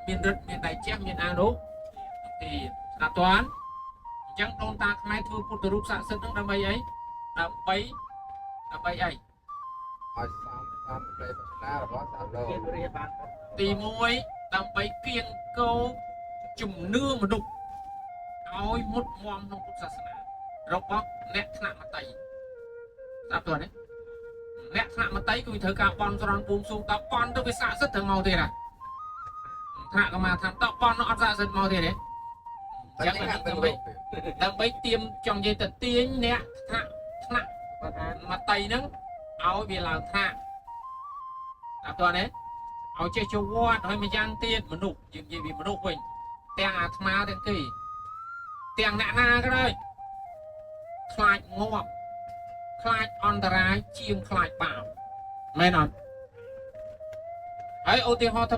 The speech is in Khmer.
មានរិទ្ធមានដៃជះមានអានុភាពស្ដាប់តាន់អញ្ចឹងដូនតាខ្មែរធ្វើពុទ្ធរូបស័ក្តិសិទ្ធិហ្នឹងដើម្បីអីដើម្បីដើម្បីអី ឲ្យសមតាមសេចក្តីប្រាថ្នារបស់សត្វលោក មានរាបាន ទី1ដើម្បីគៀងគោជំនឿមនុស្សឲ្យមុតមមក្នុងពុទ្ធសាសនារបស់អ្នកថ្នាក់មតីស្ដាប់តើនេះអ្នកថ្នាក់មតីគឺត្រូវការបន់ស្រន់បួងសួងតបន់ទៅវាស័ក្តិសិទ្ធិត្រូវមកទៀតណាថ្នាក់កម្មាថាតបន់អត់ស័ក្តិសិទ្ធិមកទៀតទេអញ្ចឹងអានេះដើម្បីដើម្បីទៀមចង់និយាយទៅទាញអ្នកថ្នាក់ថ្នាក់ គាត់ថា មតីហ្នឹងឲ្យវាឡើងថ្នាក់ស្ដាប់តើនេះឲ្យចេះចូលវត្តហើយម្យ៉ាងទៀតមនុស្សយើងនិយាយពីមនុស្សវិញទាំងអាត្មាទាំងគេទាំងអ្នកណាក៏ដោយខ្លាចងាប់ខ្លាចអន្តរាយជាងខ្លាចបាបមែនអត់ហើយឧទាហរណ៍ថា